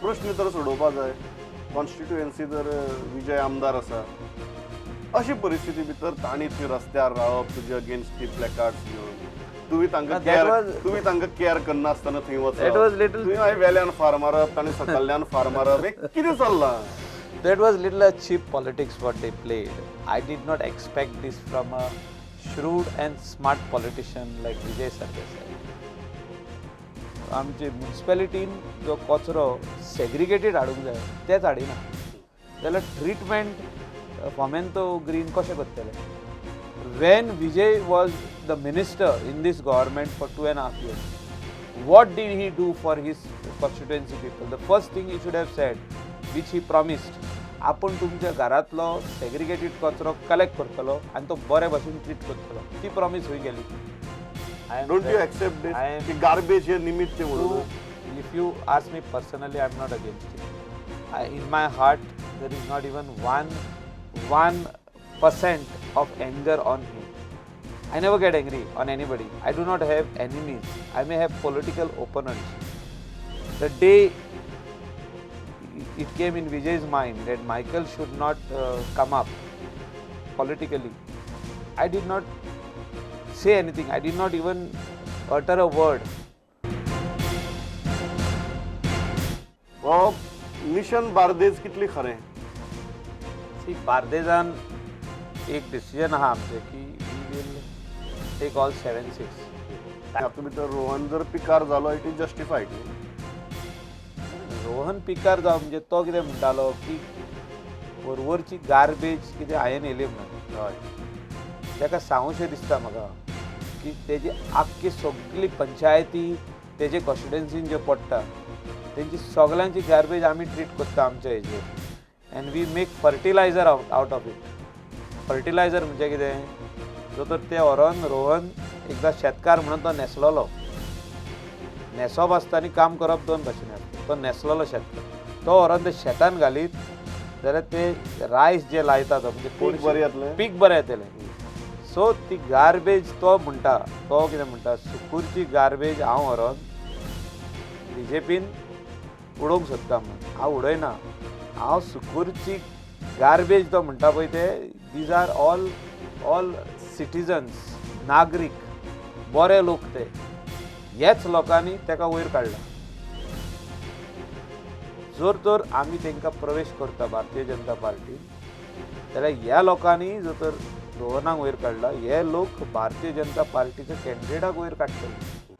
प्रश्न तर सोडोवपा जाय. कॉन्स्टिट्युएन्सी जर विजय आमदार आसा, अशी परिस्थिती भितर तांणी थंय रस्त्यार रावप तुजे अगेन्स्ट ती प्लॅकार्ड्स घेवन, तुवें तांकां केअर, तुवें तांकां केअर करनासतना थंय वचप, तुवें मागीर वेल्यान फार मारप, तांणी सकल्ल्यान फार मारप, हें कितें चल्लां? That was little a cheap politics what they played. I did not expect this from a shrewd and smart politician like Vijay Sardesai. आमचे म्युनिसिपॅलिटीन जो कचरो सेग्रिगेटेड हाडूंक जाय तेच हाडिना जाल्यार ट्रिटमेंट फोमेंतो ग्रीन कशें करतले? When Vijay was the minister in this government for 2.5 years, what did he do for his constituency people? The first thing he should have said, which he promised, आपूण तुमच्या घरांतलो सेग्रिगेटेड कचरो collect करतलो आनी तो बरे भाशेन ट्रीट करतलो, ती प्रॉमीस खंय गेली? Don't you accept this की गार्बेज हे निमित्त म्हणून? If you ask me personally, I am not against it. In my heart there is not even 1% of anger on him. I never get angry on anybody. I do not have enemies. I may have political opponents. The day it came in Vijay's mind that Michael should not come up politically, I did not say anything. I did not even utter a word. Oh, mission Bardez कितली खरें? See, बार्देजान एक decision आहा आमचें की we will take all 7 seats. हातूंत भितर रोहन जर पिकार जालो, it is justified. Rohan पिकार जावं म्हणजे तो कितें म्हणटालो की वरवरची गार्बेज कितें हांवें येयली म्हणून. हय, ताका सांगूशें दिसता म्हाका की तेजी आख्खी सगळी पंचायती तेजे कॉन्स्टिट्युएन्सीन ज्यो पडटा तेंची सगळ्यांची गार्बेज आमी ट्रीट करता आमच्या हेजेर, and we make fertilizer out of it. Fertilizer म्हणजे कितें? जो तर ते व्हरोन रोहन एकदां शेतकार म्हणून तो न्हेसलेलो, न्हेसप आसता आनी काम करप दोन भाशेन आसता. तो न्हेसलेलो शेतकार, तो व्हरोन ते शेतान घालीत जाल्यार ते रायस जे लायता तो म्हणजे पीक बरें येतलें, पीक बरें येतलें. सो ती गार्बेज तो म्हणटा, तो कितें म्हणटा, सुकूरची गार्बेज हांव व्हरोन बीजेपीन उडोवंक सोदता म्हणून. हांव उडयना, हांव सुकूरची गार्बेज तो म्हणटा पळय ते these are all all citizens, नागरीक, बरे लोक ते, हेच लोकांनी ताका वयर काडला. जर तर आमी तांकां प्रवेश करता भारतीय जनता पार्टी, जाल्यार ह्या लोकांनी जर तर रोहनाक वयर काडला, हे लोक भारतीय जनता पार्टीच्या कॅन्डिडेटाक वयर काडटले.